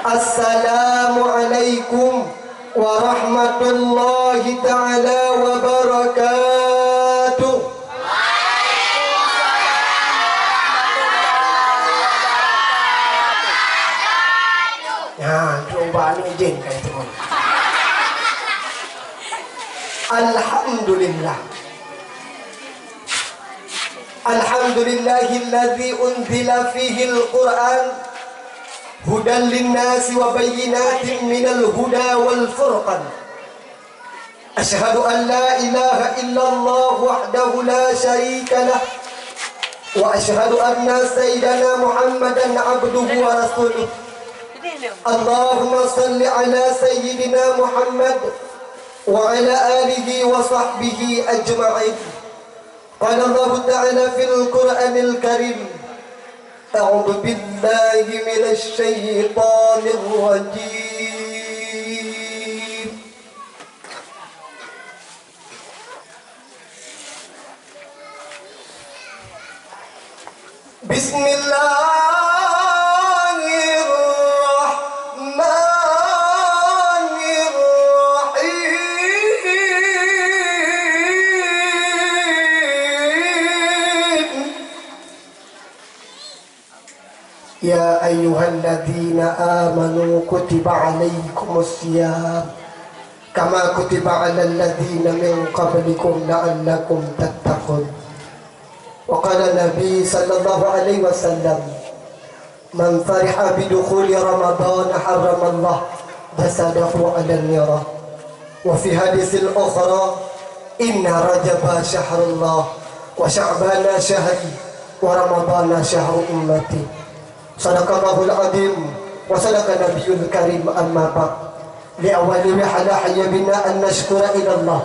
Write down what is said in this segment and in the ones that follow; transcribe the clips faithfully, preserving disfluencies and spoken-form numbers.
Assalamualaikum warahmatullahi taala wabarakatuh. Nah, cuba ni izin kan itu. Alhamdulillah. Alhamdulillahilladzi unzila fihil Qur'an hudan linnasi wa bayyinatin minal huda wal furqan. Asyhadu an la ilaha illallah wahdahu la syarika lah. Wa asyhadu anna sayyidana Muhammadan abduhu wa rasuluh. Allahumma salli ala sayyidina Muhammad wa ala alihi wa sahbihi ajma'in. Qala Allahu ta'ala fil Qur'anil Karim, a'udzu billahi minasy syaithanir rajim. Bismillahirrahmanirrahim. Ya ayyuhalladzina amanu kutiba alaikumus siyam kama kutiba alal ladzina min qablikum la'allakum tattaqun. Wa qala Nabi sallallahu alaihi wasallam, "Man fariha bi dukhuli Ramadan harramallah jasadahu 'alan niran." Wa fi hadisil ukhra, "Inna Rajaba syahrullah, wa Sya'bana syahri, wa Ramadana syahru ummati." Sadaqallahul azim, wa sadaqa nabiyul karim, amma ba'd. Li awwali wa ala hayyina an nashkura ila Allah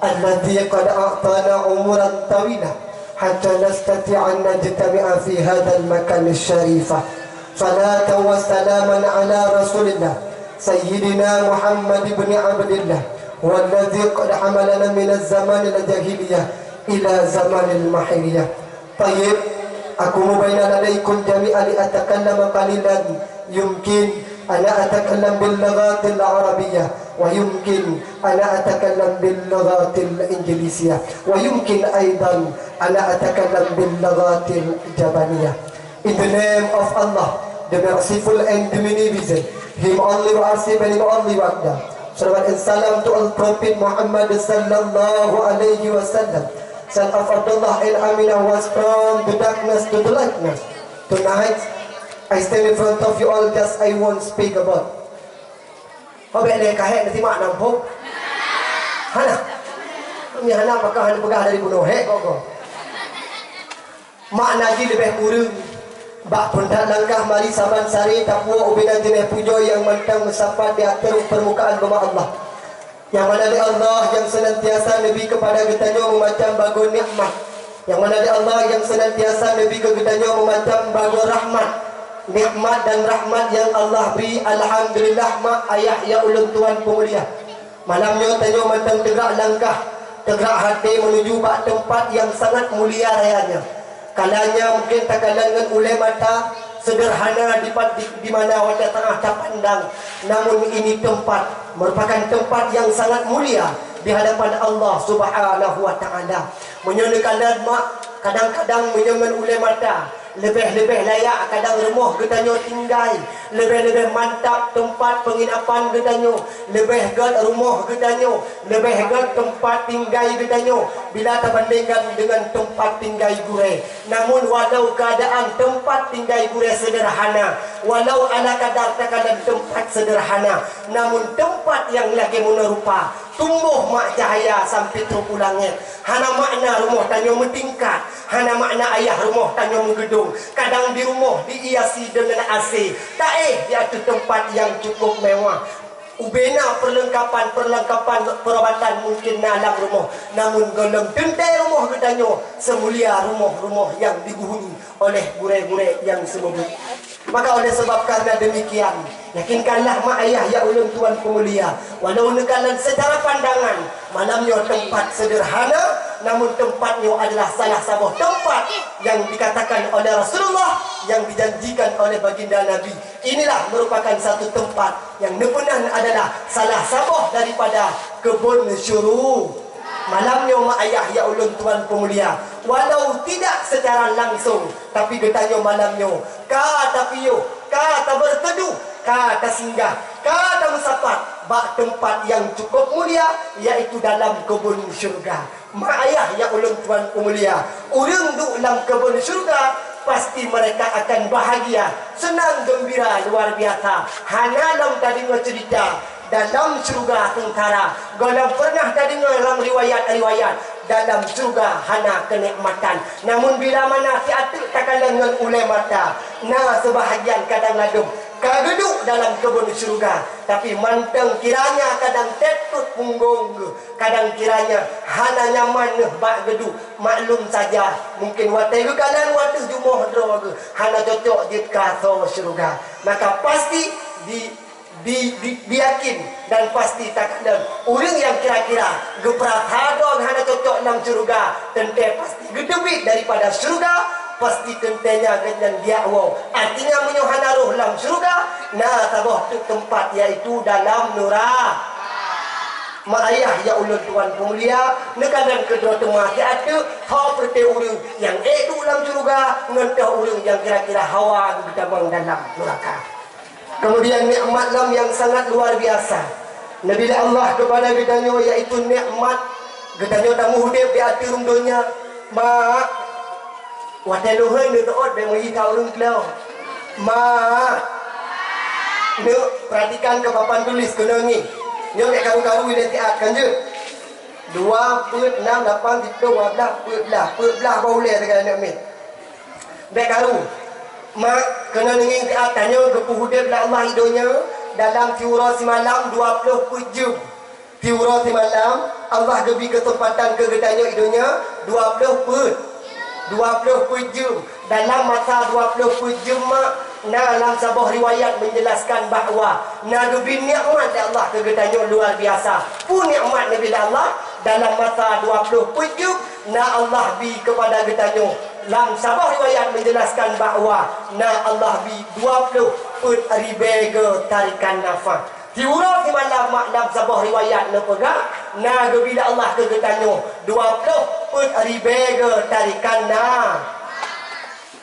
alladzi qad a'tana umuran tawila hatta nastati'a an najtami'a fi hadzal makan syarifah. Salatan wa salaman ala Rasulillah Sayyidina Muhammad ibn Abdillah, huwallazi qad hamalana minaz zamanil jahiliyah ila zamanil mahiriyah. Tayyib, aqumu baina ladaikum jami'an li atakallama qalilan. Yumkin ana atakallam bil lughatil arabiyyah, wa yumkin ana atakallam bil lughatil injilisyah, wa yumkin aidan ana atakallam bil lughatil jabaniyah. In the name of Allah, the merciful and the beneficent, Him only who has given, Him only who has done. Salawat and salam to all Prophet Muhammad sallallahu alaihi wasallam, son of Abdullah and Aminah, was from the darkness to the lightness. Tonight, I stand in front of you all, just I won't speak about. Ho bèk lé kahé na simak na muphom? Hana. Meunyo hana, maka hana peugah dari bunoe, hék kok. Makna jih leubeh kureueng. Bak peundak langkah mari saban saré tapuwoe ubena jeunèh pujoe nyang mantong meusapat di ateueh peurmukaan Rumoh Allah. Nyang mana di Allah nyang seunantiasa neubri keupada geutanyoe meumacam bagoe nikmat. Nyang mana di Allah nyang seunantiasa neubri keu geutanyoe meumacam bagoe rahmat. Nikmat dan rahmat nyang Allah bri, alhamdulillah, mak, ayah, ya ulôn tuan peumulia. Malam nyoe tanyoe mantong teugrak langkah, teugrak até meunuju bak teumpat nyang sangat mulia raya nyoe. Kalanya mungken takalon ngon ulèe mata seudeurhana dipat di, di mana watèe teungoh tapandang, namun ini teumpat meurupakan teumpat nyang sangat mulia di hadapan Allah Subhanahu wa Ta'ala. Meunyoe neukalon mak, kadang-kadang meunyoe ngon ulèe mata, leubeh-leubeh layak kadang rumoh geutanyoe tinggai, leubeh-leubeh mantap teumpat peunginapan geutanyoe, leubeh gèt rumoh geutanyoe, leubeh gèt teumpat tinggai geutanyoe bila tabandingkan deungon teumpat tinggai gurèe. Namun walau keuadaan teumpat tinggai gurèe seudeurhana, walau ala kadar takalon teumpat seudeurhana, namun teumpat nyang lagèe meunoe rupa, tumboh mak cahya sampoe trôk u langèt. Hana makna rumoh tanyoe meutingkat, hana makna ayah rumoh tanyoe meugeudong. Kadang di rumoh dihiasi deungon A C, taéh di ateueh teumpat nyang cukup mewah. Ubena peurleungkapan-peurleungkapan peurabatan mungken na lam rumoh, namun gohlom teuntèe rumoh geutanyoe seumulia rumoh-rumoh nyang diguhuni oleh gurèe-gurèe nyang seumeubeuet. Maka oleh sabab karena demikian, yakinkanlah mak ayah ya ulôn tuan peumulia, walau neukalon seucara pandangan, malam nyoe teumpat seudeurhana, Namun teumpat nyoe adalah salah saboh teumpat nyang dikatakan oleh Rasulullah, nyang dijanjikan oleh baginda Nabi. Inilah merupakan satu teumpat nyang neupeunan adalah salah saboh daripada keubon syuru. Malam nyoe mak ayah ya ulôn tuan peumulia, walau tidak secara langsung, tapi geutanyoe malam nyoe ka tapiôh, ka tabeurteuduh, ka tasinggah, ka tameusapat bak teumpat nyang cukup mulia, yaitu dalam keubon syeuruga. Mak ayah ya ulôn tuan peumulia, ureuëng duek lam keubon syeuruga pasti mereka akan bahagia, seunang geumbira luar biasa. Hana lom tadeungoe ceurita dalam syeuruga seungsara, gohlom peureunah tadeungoe lam riwayat-riwayat dalam syeuruga hana keunikmatan. Namun bila mana siat teuk takalon ngon ulée mata, na seubahagian kadang ladôm ka geuduek dalam keubon syeuruga, tapi mantong kiranya kadang tét peuet punggong geuh, kadang kiranya hana nyaman neuh bak geuduek. Maklum saja, mungkin watée geukalon watée jumoh droe geuh hana cocok jeuet keu asoe syeuruga. Maka pasti di, di, di, diyakin dan pasti takalon ureuëng nyang kira-kira geupeurasa droe hana cocok lam syeuruga, teuntée pasti geuteubiet daripada syeuruga, pasti teuntée nyan geuhnyan diak woe. Artinya meunyoe hana roh lam syeuruga, na saboh teuk teumpat, yaitu dalam nura. Mak ayah ya ulôn tuan peumulia, neukalon keudroe teuma siat teuk, ho peureuté ureuëng nyang ék duek lam syeuruga ngon toh ureuëng nyang kira-kira hawa geutamong dalam nuraka. Kemudian nikmat lom nyang sangat luar biasa neubri lé Allah keupada geutanyoe, yaitu nikmat geutanyoe tameuudeb di ateueh rhueng donya. Mak, watée lôn hôi neuteuôt bék meuhi ka ureuëng keulong. Mak, neuk perhatikan keu papan tulis keunoe ngieng. Nyoe bék karu-karu ilée siat kan jeuet. Dua, peuet, nam, lapan, siplôh, dua blaih, peuet blaih. Peuet blaih bak ulée teuka aneuk miet. Bék karu. Mak, keunoe neungieng siat tanyoe geupeuudeb lé Allah i donya dalam siuroe simalam dua ploh peuet jeuem. Siuroe simalam, Allah geubri keuseumpatan keu geutanyoe i donya dua ploh peuet, dua ploh peuet jeuem. Dalam masa dua ploh peuet jeuem, mak, na lam saboh riwayat menjelaskan bahwa na geubri nikmat lé Allah keu geutanyoe luar biasa. Peue nikmat neubri lé Allah dalam masa dua ploh peuet jeuem? Na Allah bi keupada geutanyoe. Lam saboh riwayat menjelaskan bahwa na Allah bi dua ploh peuet ribée geu tarikan nafah. Siuroe simalam, mak, lam saboh riwayat neupeugah, na geubri lé Allah keu geutanyoe dua ploh peuet ribée geu tarikan na.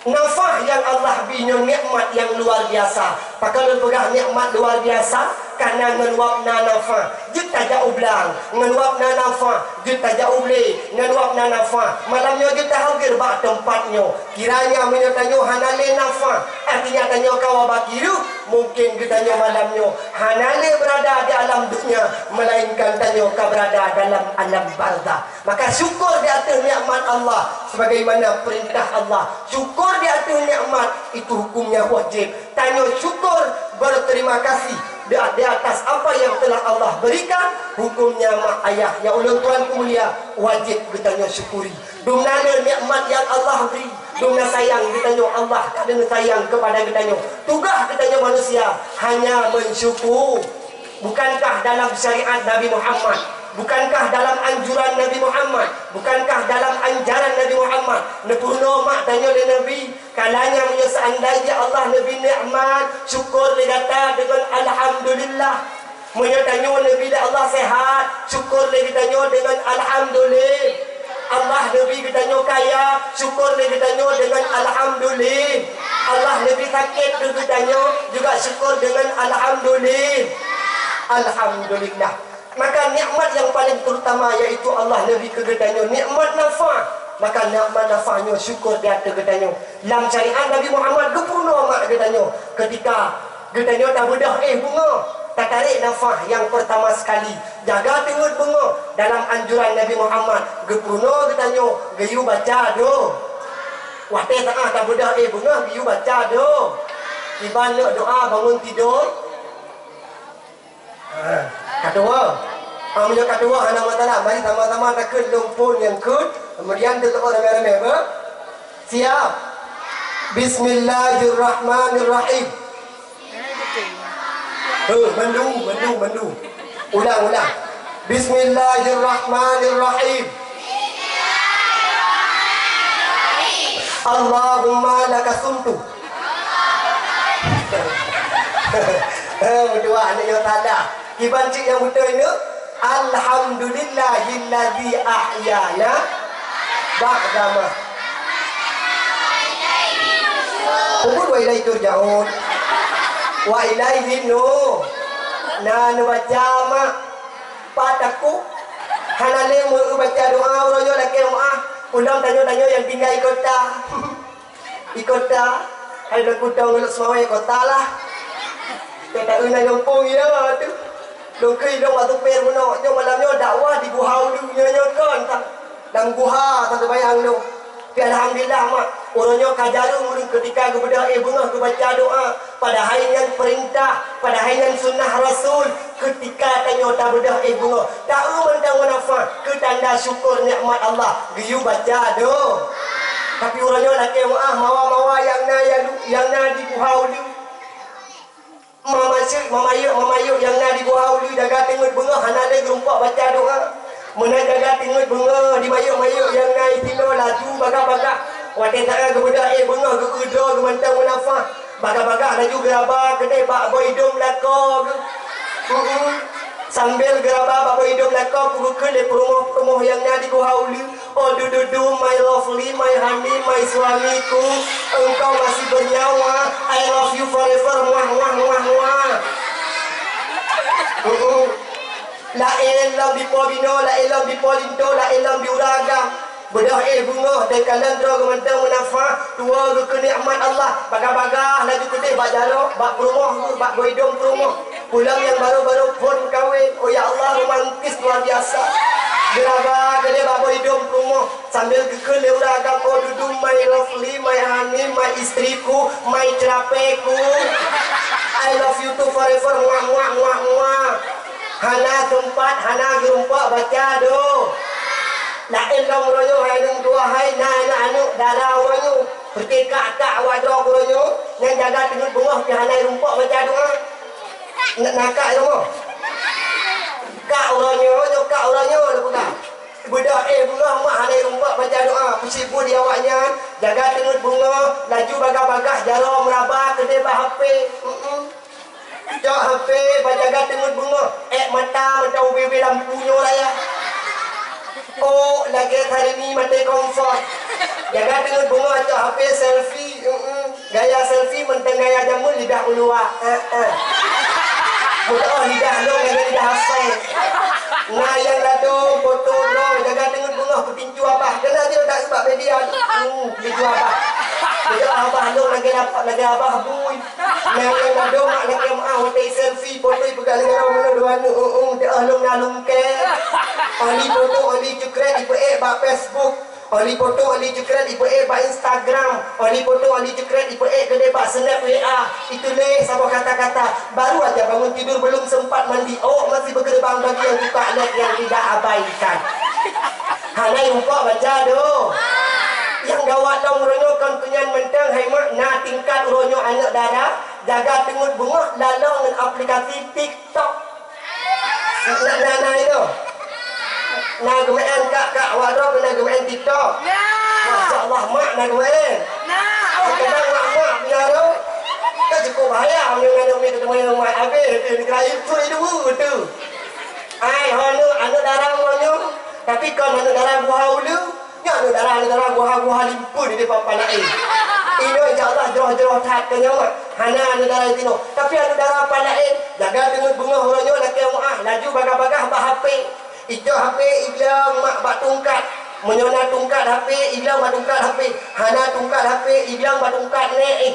Nafah nyang Allah bi nyoe nikmat nyang luar biasa. Pakon lôn peugah nikmat luar biasa? Kareuna ngon wab na nafah jeuet tajak u blang, ngon wab na nafah jeuet tajak u blé, ngon wab na nafah malam nyoe jeuet tahadir bak teumpat nyoe. Kiranya meunyoe tanyoe hana lé nafah, artinya tanyoe ka wabah kireuh, mungken geutanyoe malam nyoe hana lé beurada di alam donya, meulainkan tanyoe ka beurada dalam alam barzakh. Maka syukur di ateueh nikmat Allah sebagaimana peurintah Allah. Syukur di ateueh nikmat itu hukumnya wajib. Tanyoe syukur, berterima kasih di, di atas apa yang telah Allah berikan, hukumnya mak ayah ya ulôn tuan peumulia, wajib geutanyoe syukuri. Dumna le nikmat nyang Allah bri, dumna sayang geutanyoe, Allah ka deungon sayang keupada geutanyoe. Tugaih geutanyoe manusia hanya meusyukur. Bukankah dalam syariat Nabi Muhammad, bukankah dalam anjuran Nabi Muhammad, bukankah dalam ajaran Nabi Muhammad neupeurunoe mak tanyoe lé Nabi? Kalanya meunyoe seandai jih Allah neubri nikmat, syukur lé gata deungon alhamdulillah. Meunyoe tanyoe neubri lé Allah sehat, syukur lé geutanyoe deungon alhamdulillah. Allah neubri geutanyoe kaya, syukur lé geutanyoe deungon alhamdulillah. Allah neubri sakét keu geutanyoe, juga syukur deungon alhamdulillah. Alhamdulillah. Maka nikmat nyang paleng terutama yaitu Allah neubri keu geutanyoe nikmat nafah. Maka nikmat nafah nyoe syukur di ateueh geutanyoe. Lam syariat Nabi Muhammad geupeurunoe mak geutanyoe keutika geutanyoe tabeudôh éh beungoh, tatarek nafah nyang peurtama sekali. Jaga teungeut beungoh, dalam anjuran Nabi Muhammad geupeurunoe geutanyoe geuyue baca do. Watée saát tabeudôh éh beungoh geuyue baca do. Kiban neuk doa bangun tidur. Ha, ka tuwoe. Ah, meunyoe ka tuwoe hana masalah, mari sama-sama takheun lôn phon nyang kheun, kemudian teutu'oh ramé-ramé, beuh? Siap? Bismillahirrahmanirrahim. Heuh, mandu, mandu, mandu. Ulang, ulang. Bismillahirrahmanirrahim. Allahumma laka sumtu. Eh, meutuah aneuk nyoe salah. Kiban cit nyang beutôi nyoe, "Alhamdulillahilladzi ahyana ba'da ma." Peubuet wa ilaihi turja'un. Wa ilaihi nu. Na neubaca mak. Pat takue. Hana lé meu baca doa uroe nyoe lakée meu'ah. Ulôn tanyoe-tanyoe nyang tinggai kota. Di kota, hai lôn kutong ngon Lhokseumawe kota lah. Kota Euna Nyompong, ya, tu. Lôn keu idong bak tupée bunoe, nyoe malam nyoe dakwah di Guha Ulu, nyoe, nyoe kon, ta-, lam guha, ta teubayang lôn. Tapi alhamdulillah, mak, uroe nyoe ka jareueng ureueng keutika geubeudôh éh beungoh geubaca doa. Padahai nyan peurintah, padahai nyan sunnah Rasul. Keutika tanyoe tabeudôh éh beungoh, ta-eu mantong meunafah keu tanda syukur nikmat Allah, geuyue baca doa. Tapi uroe nyoe lakée meu'ah mawa-mawa nyang na ya lu-, nyang na di Guha Ulu. Mamasyeuek, mamayeuek, mamayeuek nyang na di Guha Ulu jaga teungeut beungoh hana lé geurumpok baca doa. Meunan jaga teungeut beungoh di mayeuek-mayeuek nyang na itinoe laju bagah-bagah. Watée saát geubeudôh éh beungoh geu-eu droe geumantong meunafah. Bagah-bagah laju geuraba keudeh bak boh idong lakoe geuh. Sambil geuraba bak boh idong lakoe geuh geukheun lé peurumoh-peurumoh nyang na di Guha Ulu. Oh dududu, my lovely, my honey, my suamiku, engkau masih bernyawa, I love you forever, muah, muah, muah, muah. Laén lom dipo binoe, laén lom dipo linto, laén lom di ureueng agam. Beudôh éh beungoh, teukalon droe geumantong meunafah, tuwoe geukheun nikmat Allah, bagah-bagah laju keudeh bak jaroe, bak peurumoh geuh, bak boh idong peurumoh. Pulang nyang barô-barô phon kawén, oh ya Allah, romantis luar biasa. Geuraba keudeh bak boh idong peurumoh, sambil geukheun lé ureueng agam, oh dudu, my lovely, my honey, my istriku, my cerapeku. I love you too forever, muah, muah, muah, muah. Hana seumpat, hana geurumpok baca doa. Laén lom uroe nyoe hai lôn tuha hai na aneuk-aneuk dara uroe nyoe. Peuretika kak awak droe uroe nyoe nyang jaga teungeut beungoh pih hana geurumpok baca doa. Na, na kak i rumoh? Kak uroe nyoe, nyoe kak uroe nyoe lôn peugah. Beudôh éh beungoh mak hana geurumpok baca doa. Peusibuk di awaknyan jaga teungeut beungoh, laju bagah-bagah jaroe meuraba keudeh bak H P. Mm-mm. Cok H P, bak jaga teungeut beungoh, ék mata mantong ubé-ubé lampu nyoe raya. Oh, lagée Syahrini maté kompor. Jaga teungeut beungoh, cok H P selfie, heeh. Gaya selfie mantong gaya jameun lidah uluwa. Heeh. Mudah lidah lôn lagée lidah asai. Na nyang ladôm foto droe, jaga teungeut beungoh keupincue abah. Keunan jeuet dak bak media tu. Hmm, keupincue abah. Mudah abah lôn lagée lap-, lagée abah bui. Nyang, nyang ladôm mak lagée meu'ah watée selfie, foto ipeugah lé ngon meunoe dua aneuk, ung, ung, teu'oh lôn na lungkée. Oli foto, oli ceukret ipeuék bak Facebook. Oli foto, oli ceukret ipeuék bak Instagram. Oli foto, oli ceukret ipeuék keudeh bak Snap W A. Ituléh saboh kata-kata, "Baru aja bangun tidur, belum sempat mandi, awak masih bergerbang bagi yang suka lihat yang tidak abaikan." Hana geurumpok baca doa. Nyang gawat lom uroe nyoe kon keu nyan mantong hai mak, na tingkat uroe nyoe aneuk dara. Jaga teungeut beungoh lalong ngon aplikasi TikTok. Na, na, na inoe. Na geumeu'en kak, kak, awak droe pih na geumeu'en TikTok. Na. Masya Allah, mak na geumeu'en. Na, oh, kadang mak-mak punya tu, kan cukup bahaya, meunyoe ngon umi teuteumeung mak, habéh tu, neugara itu, itu, itu. Ai, ho, aneuk, aneuk dara uroe nyoe, tapi kon aneuk dara Guha Ulu. Nyan aneuk dara, aneuk dara Guha, Guha Limpun di depan Palaén. Inoe insya Allah jroh-jroh that keu nyan mak. Hana aneuk dara itinoe. Tapi aneuk dara Palaén, jaga teungeut beungoh uroe nyoe lakée meu'ah, laju bagah-bagah bak H P. Icok H P igleueng mak bak tungkat. Meunyoe na tungkat H P, igleueng bak tungkat H P. Hana tungkat H P, igleueng bak tungkat nèk, eh.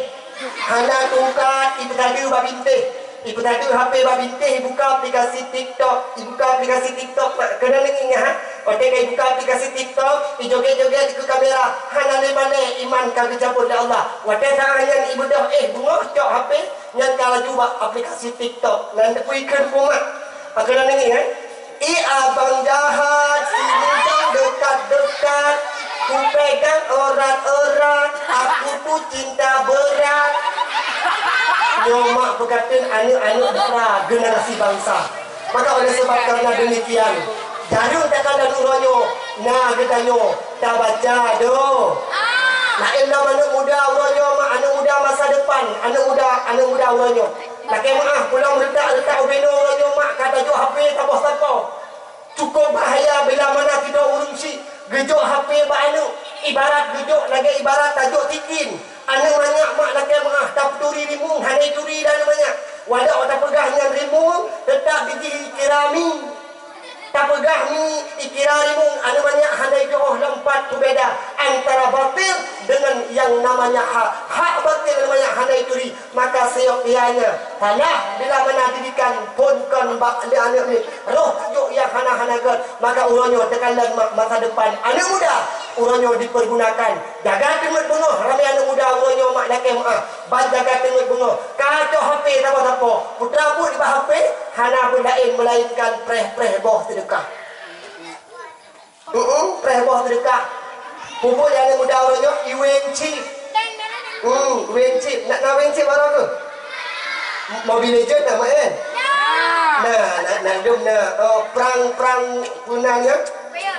Hana tungkat, ipeusadeue bak bintéh. Ipeusadeue H P bak bintéh, ibuka aplikasi TikTok. Ibuka aplikasi TikTok, mak. Keunan ingat, ha? Watée ka ibuka aplikasi TikTok, ijoget-joget dikeue kamera. Hana lé malée iman ka geucabot lé Allah. Watée saát nyan ibeudôh éh beungoh cok H P, nyan ka laju bak aplikasi TikTok. Nan teupeu ikheun peue, mak. Keunan ingat, eh? Ih, abang jahat, sini dong dekat-dekat, ku pegang erat-erat, aku tu cinta berat. Nyoe mak peukateun aneuk-aneuk dara generasi bangsa. Maka oleh sebab karena demikian, jareueng takalon uroe nyoe, na geutanyoe tabaca doa. Laén lam aneuk muda uroe nyoe, mak, aneuk muda masa depan, aneuk muda, aneuk muda uroe nyoe. Lakée meuáh, pulang reutak-reutak ubé nyoe uroe nyoe, mak, ka tajok H P saboh sapo. Cukup bahaya bila mana sidroe ureuëng syiek geujok H P bak aneuk, ibarat geujok lagée ibarat tajok tikin. Aneuk manyak, mak, lakée meuáh, tapeuturi rimueng hana ituri lé aneuk manyak. Walau tapeugah nyan rimueng, teutap bijih ikira mi. Tapeugah mi ikira rimueng, aneuk manyak hana ituoh lom pat peubeda antara batil deungon nyang namanya hak. Hak batil aneuk manyak hana ituri, maka siok ia nyan salah bila mana didikan phon kon bak lé aneuk nyoe. Roh tajok nyang hana-hana gét, maka uroe nyoe teukalon ma-, masa depan aneuk muda uroe nyoe dipergunakan. Jaga teungeut beungoh, ramé aneuk muda uroe nyoe, mak, lakée meuáh. Ban jaga teungeut beungoh. Ka cok H P sapo-sapo. Putra buet bak H P, hana buet laén melainkan preh-preh boh seudeukah. Heeh, preh boh seudeukah. Peubuet nyang muda uroe nyoe, i weng chip. Hmm, weng chip. Nak na weng chip baroe keuh? Mobile Legend na main? Na, na, na, dum na. Oh, perang, perang, peue nan nyan?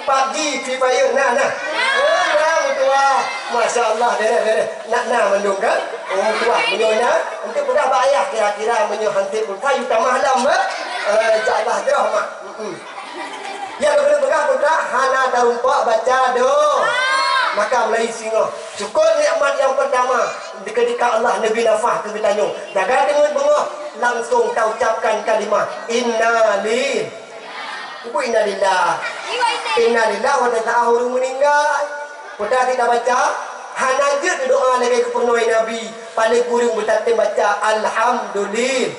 PUBG, Free Fire, na, na. Oh, na, meutuah. Masya Allah, beres, beres. Nak na mandum kan? Oh, meutuah. Meunyoe na, untuk peugah bak ayah kira-kira meunyoe hanté pulsa, yue tamah lom, eh? Eh, insya Allah, jroh, mak. Mm-mm. Nyang keuneuk peugah putra, hana tarumpok baca doa. Maka mulai singoh. Syukur nikmat nyang pertama, ketika Allah neubri nafah keu geutanyoe. Jaga teungeut beungoh, langsung taucapkan kalimah, "Inna li-," Ibu, "Inna lillah." Inna lillah, wa inna ilaihi raji'un, ureuëng meuninggai. Peue ta tabaca, hana jeuet doa lagée geupeureunoe Nabi, paléng kureueng beutatem baca, "Alhamdulillah."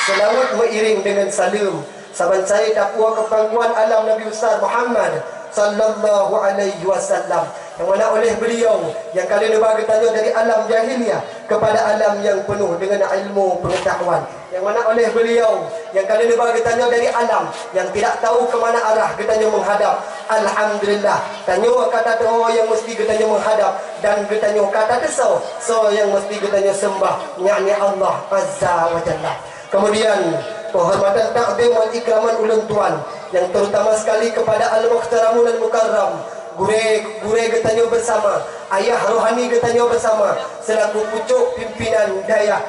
Seulaweuet meuiréng deungon saleuem. Saban saé tapuwoe keu pangkuan alam Nabi Besar Muhammad sallallahu alaihi wasallam, nyang mana oleh beliau nyang ka lheueh neuba geutanyoe dari alam jahiliyah kepada alam nyang peunoh deungon ilmu pengetahuan, nyang mana oleh beliau nyang ka lheueh neuba geutanyoe dari alam nyang tidak tahu ke mana arah geutanyoe menghadap. Alhamdulillah, tanyoe ka tateu'oh nyang meusti geutanyoe menghadap dan geutanyoe ka tateusoe soe nyang meusti geutanyoe seumbah, yakni Allah Azza wa Jalla. Kemudian, penghormatan, takzim wal ikraman ulôn tuan, yang terutama sekali kepada Al-Muhtaramun Al-Mukarram, gurée, gurée geutanyoe bersama, ayah rohani geutanyoe bersama, selaku pucuk pimpinan dayah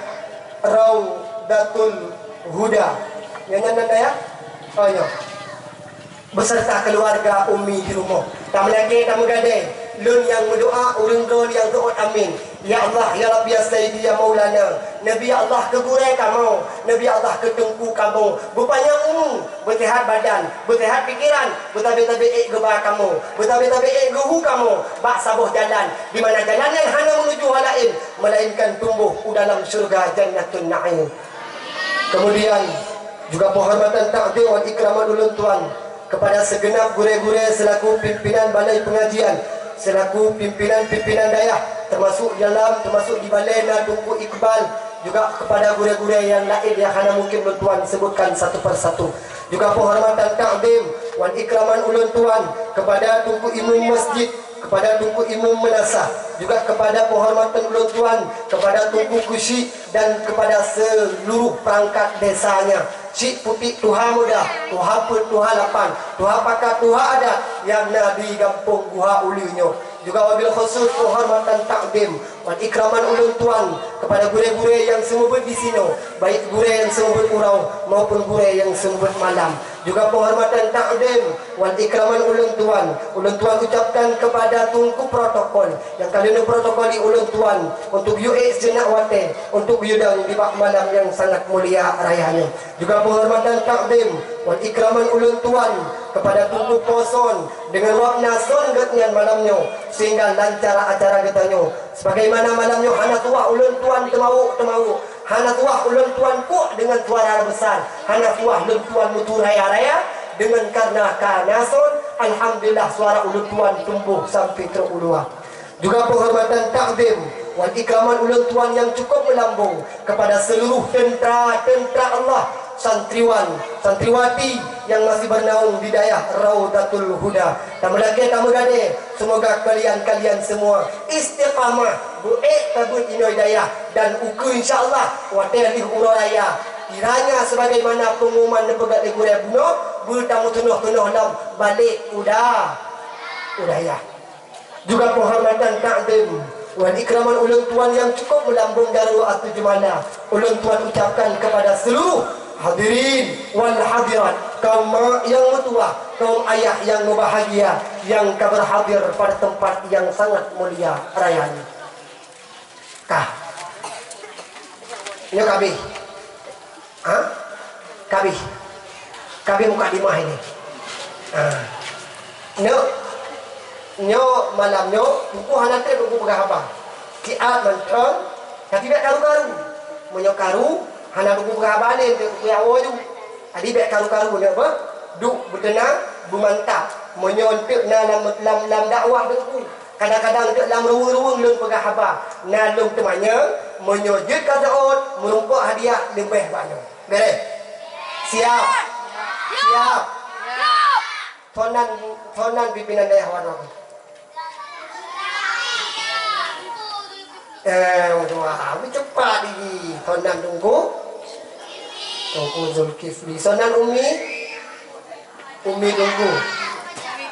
Raudatul Huda. Nyan, nyan, nyan dayah? Oh, nyoe. Beserta keluarga Ummi di rumoh. Tameulakée, tameugadée, lôn nyang meudoa, ureuëng droe nyang seuôt amin. Ya Allah, ya Rabbi, ya Sayyidi, ya Maulana, neubri Allah keu gurée kamoe, neubri Allah keu teungku kamoe, beupanyang umu, beuseuhat badan, beuseuhat pikeran, beutabe-tabe ék geuba kamoe, beutabe-tabe ék geuhu kamoe bak saboh jalan, di mana jalan nyan hana menuju hal laén melainkan tumboh u dalam syeuruga Jannatun Naim. Kemudian, juga penghormatan, takzim wal ikraman ulôn tuan kepada segenap gurée-gurée selaku pimpinan balai pengajian, selaku pimpinan-pimpinan dayah, termasuk di dalam, termasuk di balai na Teungku Iqbal, juga kepada gurée-gurée yang lain yang hana mungkin ulôn tuan sebutkan satu persatu. Juga penghormatan, takzim wal ikraman ulôn tuan kepada Teungku Imum Masjid, kepada Teungku Imum Meunasah, juga kepada penghormatan ulôn tuan kepada Teungku Kusyik dan kepada seluruh perangkat desanya, Syik Putik Tuha Muda, Tuha Peuet, Tuha Lapan, Tuha Pakat, Tuha Adat nyang na di Gampông Guha Uleue nyoe. Juga wabil khusus penghormatan, takzim wal ikraman ulôn tuan kepada gurée-gurée nyang seumeubeuet di sinoe, baik gurée nyang seumeubeuet uroe maupun gurée nyang seumeubeuet malam. Juga penghormatan, takzim wal ikraman ulôn tuan, ulôn tuan ucapkan kepada Teungku Protokol nyang ka lheueh neuprotokoli ulôn tuan untuk yue ék seujeunap watée untuk yue dong di bak malam nyang sangat mulia raya nyoe. Juga penghormatan, takzim wal ikraman ulôn tuan kepada Teungku Po Son deungon wab na son geuhnyan malam nyoe, sehingga lancar acara geutanyoe. Sebagaimana malam nyoe hana tuah ulôn tuan teumawök-teumawök, hana tuah ulôn tuan kuk deungon suara besar, hana tuah ulôn tuan meutu raya-raya, deungon karna ka na son, alhamdulillah, suara ulôn tuan tumboh sampai trok u luwa. Juga penghormatan, takzim wal ikraman ulôn tuan nyang cukup meulambong kepada seluruh teuntara-teuntara Allah, santriwan, santriwati nyang masih bernaung di dayah Raudatul Huda. Tameulakée, tameugadée, semoga kalian-kalian semua istiqamah, beuék tabeuet inoe dayah, dan ukeue, insya Allah, watée lheueh uroe raya, kiranya sebagaimana pengumuman neupeugah lé gurée bunoe, beutameutunoh-tunoh lom balek u da-, u dayah. Juga penghormatan, takzim Wan ikraman ulôn tuan nyang cukup meulambông darurat ateueh jeumala, ulôn tuan ucapkan kepada seluruh hadirin wal hadirat, kaum mak nyang meutuwah, kaum ayah nyang meubahagia, nyang ka berhadir pada tempat nyang sangat mulia raya nyoe. Kah. Nyoe ka abéh. Ha? Ka abéh. Ka abéh mukadimah ini. Ha. Nyoe, nyoe malam nyoe, Teungku hana trép Teungku peugah haba. Siat mantong, tapi bèk karu-karu. Meunyoe karu, hana Teungku peugah haba lé, Teungku jak woe ju. Jadi bèk karu-karu, nyoe beuh. Duek beuteunang, beumantap. Meunyoe eunteuk na lam, lam, lam dakwah Teungku. Kadang-kadang deuek lam ruweueng-ruweueng lôn peugah haba, na lôn teumanyong, meunyoe jeuet ka seuôt, meurumpok hadiah leubeh bak nyoe. Beres? Siap? Siap? Sonan, sonan pimpinan dayah wan droe. Eh, wah, cepat ini. Sonan Teungku. Teungku Zulkifli. Sonan Umi. Umi Teungku.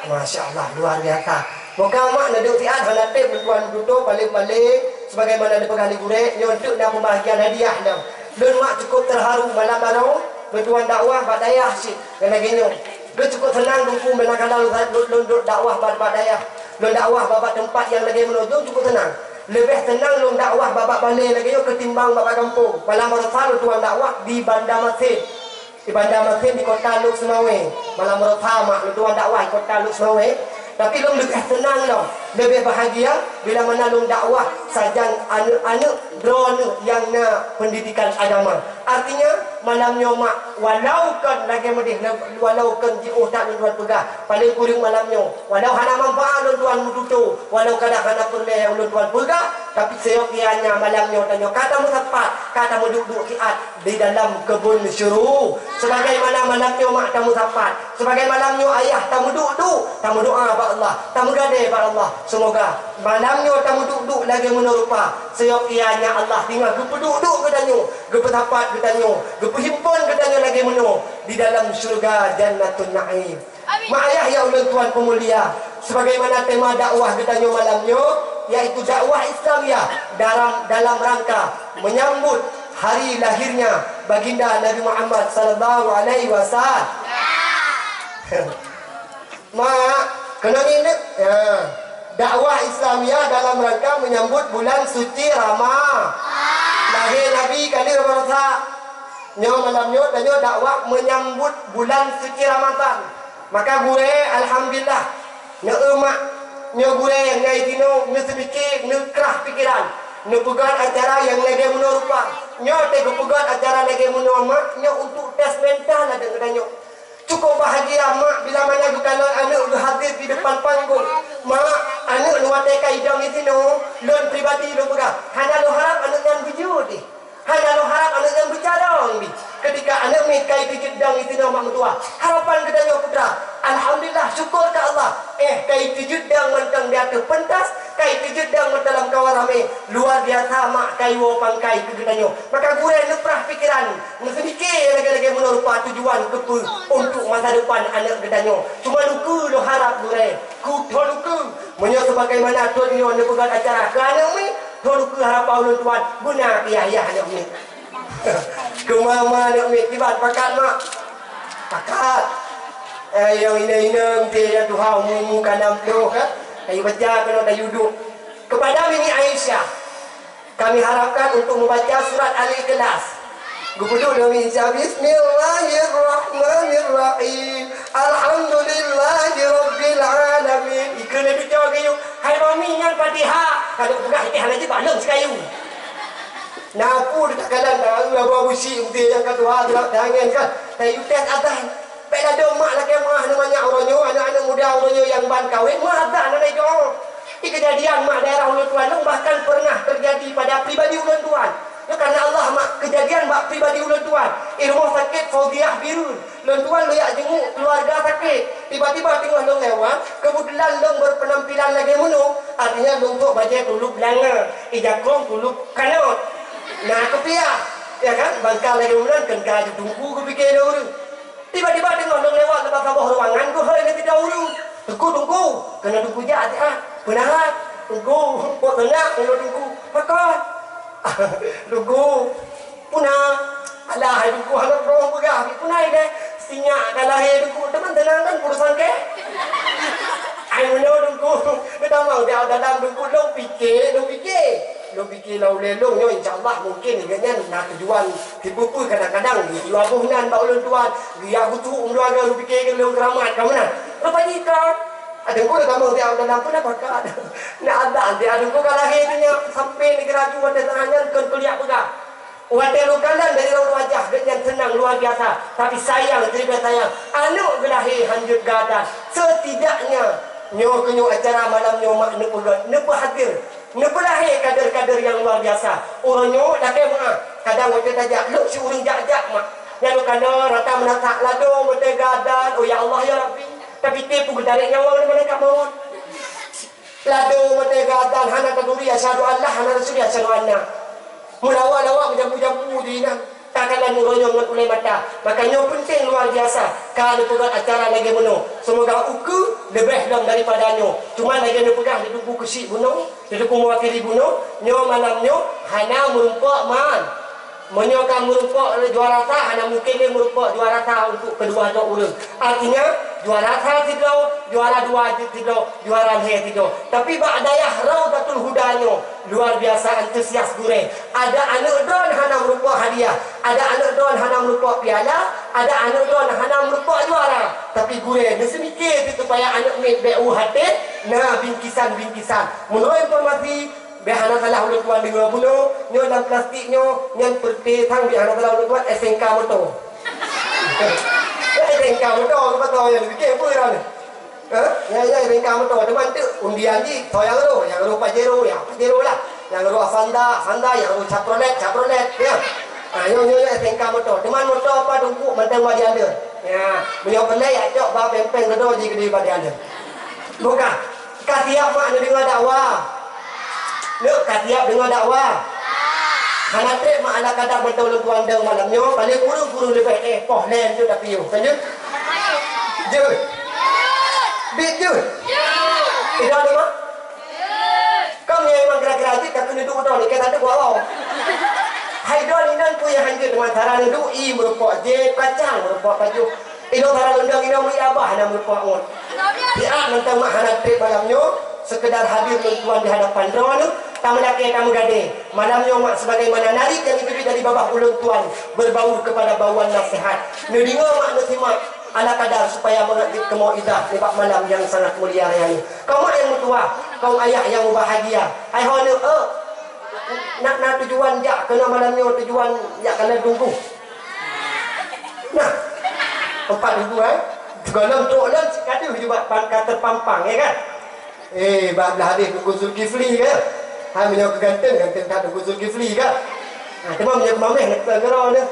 Masya Allah, luar biasa. Moga mak neuduek siat hana trép lôn tuan tutoe paléng-paléng sebagaimana dipeugah lé gurèe, nyoe teuk na pembahagian hadiah nyoe. Lôn mak cukup terharu malam baroe lôn tuan dakwah bak dayah cit nyang lagèe nyoe. Lôn cukup seunang Teungku manakala lôn, lôn, lôn dakwah bak, bak dayah. Lôn dakwah bak, bak teumpat nyang lagèe meunoe lôn cukup seunang. Leubeh seunang lôn dakwah bak, bak balè lagèe nyoe ketimbang bak, bak gampông. Malam baroe sa lôn tuan dakwah di Banda Masin. Di Banda Masin di kota Lhokseumawe, malam baroe sa mak lôn tuan dakwah di kota Lhokseumawe, tapi lôn leubeh seunang lom, leubeh bahagia bila mana lôn dakwah sajan aneuk-aneuk droeneuh nyang na pendidikan agama. Artinya, malam nyoe mak, walau kon lagèe meudeh, walau kon jiôh that lôn tuan peugah, paléng kureueng malam nyoe, walau hana manfaat lôn tuan meututoe, walau kadang hana peureulèe nyang lôn tuan peugah, tapi seyoe kianya malam nyoe tanyoe ka tameusapat, ka tameuduek-duek siat, di dalam keubon syeuruga. Sebagaimana malam nyoe mak tameusapat, sebagai malam nyoe ayah tameuduek-duek, tameudoa bak Allah, tameugadée bak Allah. Semoga malam nyoe tameuduek-duek lagée meunoe rupa, seuyok ianya Allah teungoh geupeuduek-duek geutanyoe, geupeusapat geutanyoe, geupeuhimpon geutanyoe lagée meunoe di dalam syeuruga Jannatun Naim. Mak ayah nyang ulôn tuan peumulia, sebagaimana tema dakwah geutanyoe malam nyoe, yaitu dakwah Islamiyah dalam, dalam rangka menyambut hari lahirnya Baginda Nabi Muhammad sallallahu alaihi wasallam. Mak, keunoe ngieng, ya. Dakwah Islamiyah dalam rangka menyambut bulan suci Rama-, lahé Nabi ka lheueh baroesa. Nyoe malam nyoe tanyoe dakwah menyambut bulan suci Ramadan. Maka gurée, alhamdulillah, neu-eu mak nyoe gurée nyang ngai jinoe, neuseumiké, neukrah pikeran, neupeugöt acara nyang lagée meunoe rupa. Nyoe teuh geupeugöt acara lagée meunoe mak, nyoe untuk tes mental ladeueng geutanyoe. Cukup bahagia mak bila mana geukalon aneuk geuhadér di depan panggong. Mak, aneuk lôn watée ka idong disinoe, lôn pribadi lôn peugah, hana lôn harab aneuk nyan beujeuet deh. Hana lôn harab aneuk nyan beucarông deh. Ketika aneuk miet ka iteujeuet dong disinoe mak meutuwah, harapan geutanyoe peue teuma? Alhamdulillah, syukur keu Allah. Eh, ka iteujeuet dong mantong di ateueh peuntas, ka iteujeuet dong mantong lam kawan ramé. Luar biasa mak ka iwoe pangkai keu geutanyoe. Maka gurée neuprah pikeran. Meuseumiké lagée-lagée meunoe rupa tujuan keupeue untuk masa depan aneuk geutanyoe. Cuma lukeue lôn harab gurée, keu thon lukeue. Meunyoe sebagaimana thon nyoe neupeugöt acara keu aneuk miet, thon lukeue harapan ulôn tuan beuna keu yah-yah aneuk miet. Keu mama aneuk miet kiban pakat mak? Pakat. Eh, nyang inong-inong teuh nyang tuha umu-umu ka nam ploh kan? Tayue baca keunoe tayue duek. Kepada Mimi Aisyah, kami harapkan untuk membaca surat Al-Ikhlas. Geupeuduek lom Insya, Bismillahirrahmanirrahim. Alhamdulillahirabbil alamin. Ikeu lé tujoh geuyue. Hai mami nyan Fatihah. Ka lôn peugah Fatihah laju bak lôn sikayu. Na peue takalon, na Abu Abu Syik meuti nyang ka tuha, tulak tangan kan. Tayue tes azan. Bèk ladôm mak lakèe meu'ah neumanyak uroe nyoe, aneuk-aneuk muda uroe nyoe nyang ban kawén meu'ah azan hana jidoa. Di keujadian mak daerah ulôn tuan nyoe bahkan pernah terjadi pada pribadi ulôn tuan. Nyoe karena Allah mak, keujadian bak pribadi ulôn tuan. Di rumoh sakét Fauziah Bireuen. Lôn tuan lôn jak jeunguk keuluarga sakét. Tiba-tiba teungoh lôn lewat, keubeutulan lôn beupeunampilan lagèe meunoe, artinya lôn trôk bajèe kulub langa, di jakong kulub kanot. Na kupiah, ya kan? Bangka lagèe meunan keu ka teungku geupiké lé ureueng. Tiba-tiba teungoh lôn lewat lam saboh ruangan, geuhôi lé sidroe ureueng. "Teungku, Teungku, keunoe Teungku jak siat, peue na rhat?" Teungku, buet teunak, ulôn Teungku. Pakon? Teungku, puna. Alah, hai Teungku, aneuk droe peugah, puna ilée. Sinyak ka lahé Teungku, teuma teunang kan urusan kèe. Ai meunoe Teungku, geutamong di dalam Teungku, lôn pike, lôn pike. Lôn pike lam ulèe lôn nyoe, insya Allah mungkin geuh nyan na tujuan sipeue-peue, kadang-kadang geuyue boh nan bak ulôn tuan, geuyue geutuek keuluwarga, lôn pike keu lôn keuramat ka meunan. Rupajih ka. Adak guru tamong siat dalam pun apa ka? Nak adak di adak guru ka lahé tu nyan sampai negara ju watèe saat nyan kon kuliah peugah. Watèe lôn kalon dari raut wajah geuh nyan seunang luar biasa, tapi sayang, seribu sayang, aneuk geulahé hanjeuet gata. Setidaknya nyoe keuh nyoe acara malam nyoe mak neupeugah, neupeuhadir, neupeulahé kader-kader nyang luar biasa. Uroe nyoe lakèe meu'ah, kadang watèe tajak lôn si ureueng jak-jak mak. Nyan lôn kalon rata meunatak lado, watèe gadan, oh ya Allah ya Rabbi. Tapi teupeu geutarek nyawa lé malaikat maut. Lado watèe gadan hana taduri asyhadu an la, hana taduri asyhadu anna. Meulawa-lawa meujampu-jampu di inan. Takalon uroe nyoe ngon ulèe mata. Maka nyoe penting luar biasa. Ka neupeugah acara lagèe meunoe. Seumoga ukeue leubeh lom daripada nyoe. Cuma lagèe neupeugah di Teungku Keuchik bunoe, di Teungku Mewakili bunoe, nyoe malam nyoe hana meurumpok man. Meunyoe ka meurumpok juara sa, hana mungken lé meurumpok juara sa untuk keudua droe ureueng. Artinya, juara sa sidroe, juara dua sidroe, juara lhèe sidroe. Tapi bak dayah Raudhatul Huda nyoe, luar biasa antusias gurèe. Ada aneuk droen hana meurumpok hadiah, ada aneuk droen hana meurumpok piala, ada aneuk droen hana meurumpok juara. Tapi gurèe neuseumike supaya aneuk miet bèk u até na bingkisan-bingkisan. Meunurot informasi, bèk hana salah ulôn tuan deungoe bunoe, nyoe lam plastik nyoe, nyan peureté sang bèk hana salah ulôn tuan S N K moto. S N K moto, siapa tahu yang fikir apa orang ni? Ha? Ya, ya, S N K moto. Teuma teuk undian jih, soe nyang roh, nyang roh Pajero, ya, Pajero lah. Nyang roh Avanza, Avanza, nyang roh Chevrolet, Chevrolet, ya. Ha, nyoe, nyoe, nyoe S N K moto. Teuma moto apa Teungku, mantong bak diandeue. Ya, meunyoe peureulèe, ya, cok ba pèng-pèng keudroe jih keudéh bak diandeue. Buka. Ka siap mak neudeungoe dakwah? Neuk ka siap deungoe dakwah? Hana trép mak ala kadar mantong lôn tuan dong malam nyoe, paléng ureueng-ureueng leubeh éh poh lhèe jeuet tapi yoh. Kan jeuet? Jeuet. Bit jeuet. Idong ni mak? Kam nyang memang kira-kira jeuet ka keuneuk duek droe ni, ka tateuk awai. Hai droe ni nan peue nyang hanjeuet teuma cara neuduek, ie meurumpok jép, kacang meurumpok pajoh. Inoe barang lôn dong inoe meuiabah hana meurumpok ngon. Siat mantong mak hana trép malam nyoe, sekedar hadir lôn tuan di hadapan droeneuh, tameulakèe tameugadée. Malam nyoe mak sebagaimana narit nyang geuteubiet dari babah ulôn tuan, berbau kepada bauan nasihat. Neudeungoe mak neusimak, ala kadar supaya mangat jeuet keu mauizah nibak malam nyang sangat mulia raya nyoe. Kaum mak nyang meutuah, kaum ayah nyang mubahagia. Hai ho neuh, eh, na, na tujuan jak keunoe malam nyoe, tujuan jak keunoe tunggu. Nah, empat ribu, eh. Golom trok lom, sikadeuh ju bak pangka teupampang, ya kan? Eh, bak blah hadeh Teungku Zulkifli, kan? Hai, meunyoe keu ganteng, ganteng that Teungku Zulkifli, kan? Ha, teuma meunyoe keu mameh, nak peugah keudroe deh.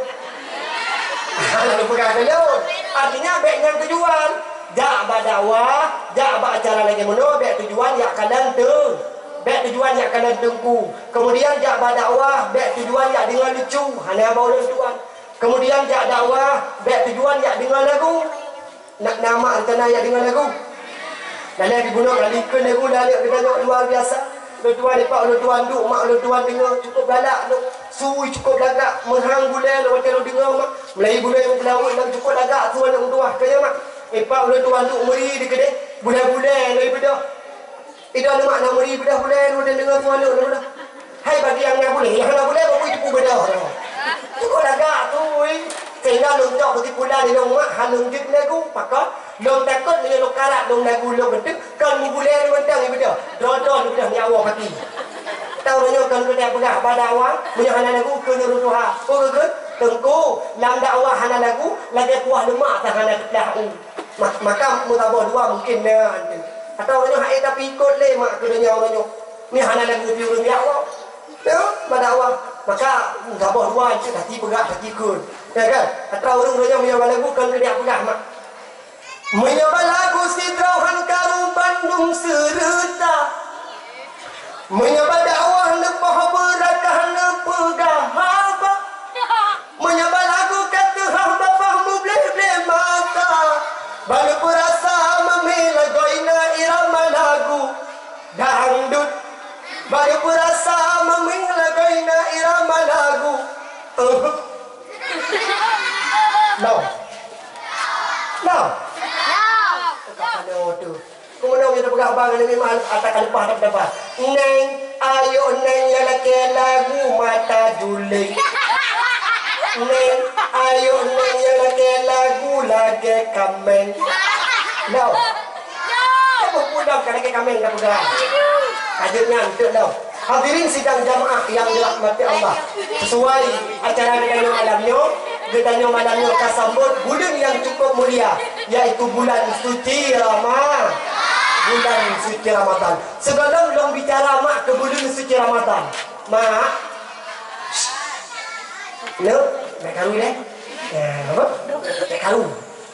Lalu peugah keu lôn. Artinya, bèk nyan tujuan. Jak bak dakwah, jak bak acara lagèe meunoe, bèk tujuan jak kalon teu-, bèk tujuan jak kalon teungku. Kemudian, jak bak dakwah, bèk tujuan jak deungoe lucu, hana bak ulôn tuan. Kemudian jak dakwah, bèk tujuan jak deungoe lagu. Nak na mak rencana jak deungoe lagu. Lalai di bunoe ka likot lagu lalek geutanyoe luar biasa. Ulôn tuan ipak ulôn tuan duek mak ulôn tuan deungoe cukup galak lôn. Sui cukup lagak meurhang bulèe lôn watèe lôn deungoe mak. Meulahi bulèe nyang teulaweuet lom cukup lagak su aneuk meutuah keu nyan mak. Ipak ulôn tuan duek meuri di keudeh bulèe-bulèe lôn ibeudôh. Idong nyoe mak na meuri beudoh bulèe, nyoe deungoe tuan lôn, lôn beudoh. Hai bagi nyang na bulèe, nyang hana bulèe, bak peue jipeubeudôh nyoe. Cukup lagak tu, ui. Sehingga lôn cok keusimpulan, ilôn mak han lôn jeuet lagu, pakon? Lôn takot meunyoe lôn karat lôn lagu lôn keuteuk, kon meubulèe lôn mantong ibeudôh. Droe-droe lôn beudoh nyawa pati. Tau nyoe kon keuneuk peugah bak dakwah, meunyoe hana lagu keu nurun tuha. Peue geukheun? Teungku, lam dakwah hana lagu, lagèe kuah leumak tan hana teuplah u. Ma-, maka meusaboh dua mungkin na, ante. Atawa ureueng nyoe hana tapi ikot lé mak keu donya ureueng nyoe. Ni hana lagu pi ureueng ya Allah. Ya, bak dakwah. Maka meusaboh dua, ante, hati peugah, hati ikot. Ya kan? Atawa ureueng, ureueng nyoe meunyoe bak lagu kon keu dia peugah mak. Meunyoe bak lagu sidroe han karu bandum seureuta. Meunyoe bak dakwah neupoh beurakah neupeugah haba. Meunyoe bak lagu ka teuhah babah mubleh-bleh mata, baru peurasa mamé lagoina irama lagu dangdut. Nyoe teupeugah bang ngon Nabi Muhammad, ata ka leupah, ata ka leupah. Neng, ayo neng nyang lakée lagu mata juleng. Neng, ayo neng nyang lakée lagu lagée kameng. Lom. Ka boh pudam ka lakée kameng ka peugah. Ka jeuet nyan, teuk lom. Hadirin sidang jamaah yang dirahmati Allah, sesuai acara geutanyoe malam nyoe, geutanyoe malam nyoe ka sambot buleuen nyang cukup mulia, yaitu bulan suci Rama-, bulan suci Ramadan. Sigohlom lôn bicara mak keu buleuen suci Ramadan. Mak. Lô, bèk karu deh. Ya, apa? Bèk karu.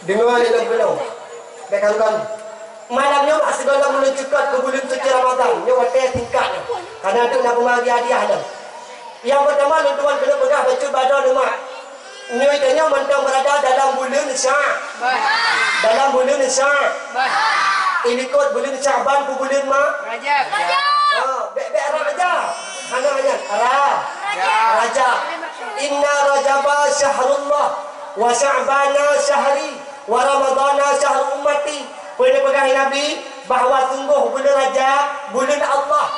Deungoe lé lôn keunoe. Bèk karu-karu. Malam nyoe mak sigohlom ulôn cukot keu buleuen suci Ramadan. Nyoe watèe tingkat nyoe. Ka na teuk na peubagi hadiah lom. Nyang peurtama lôn tuan keuneuk peugah bacut bak droeneuh mak. Nyoe tanyoe mantong beurada dalam buleuen Sya-, dalam buleuen Sya-, ilikot buleuen Sya'ban peue buleuen mak? Rajab. Oh, bèk, bèk Rajab. Hana nyan. Ra-, Rajab. Inna Rajaba syahrullah wa Sya'bana syahri wa Ramadana syahru ummati. Peue neupeugah Nabi bahwa sunggoh buleuen Rajab buleuen Allah,